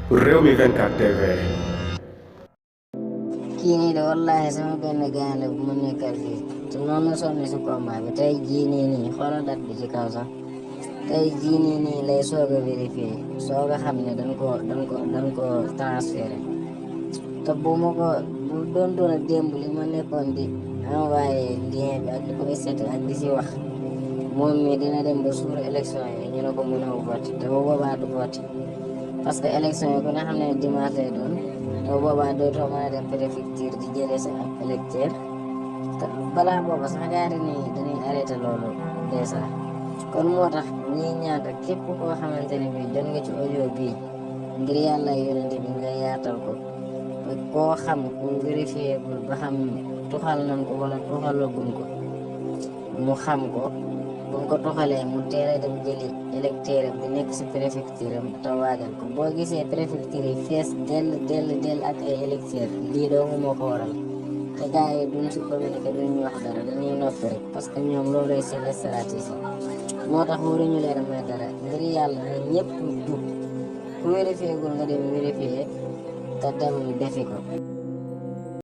Rewmi 24 TV. kii nii de wallaahi sama benn gaynde bu ma nekkal fii te noonu la sonn si combat bi tey jii nii xoolal date bi ci kaw sax tey jii nii lay soog a vérifié soog a xam ne dañ ko transféré te bu doon a démb li ma nekkoon di envoyé lien bi ak di ko seet ak di si wax moom mi dina dem ba suur élection yi ñu ne ko mën a voté te bu boobaa du voté parce que élection yi ku ne xam ne dimanche lay doon te bu boobaa dootoo mën a dem préfecture di jëlee sa ab électeur te balaa booba sax gaari nii dañuy arrêté loolu dèjà kon moo tax ñuy ñaan rek képp koo xamante ne bii jot nga ci audio bii ngir yàlla yonente bi nga yaatal ko ba koo xam ku vérifié ba xam tuxal nañ ko wala tuxalaguñ ko mu xam ko bu ko tuxalee mu teel a dem jëli électeur bi nekk si préfecture am te waajal ko boo gisee préfecture yi fees dell ak ay électeur lii doo moo ko waral te gars yi duñ si communiqué duñ wax dara dañuy noppi rek parce que ñoom loolooy seen stratégie moo tax waruñu leen may dara ngir yàlla na ñëpp jub ku vérifié gul nga dem vérifié te dem defi ko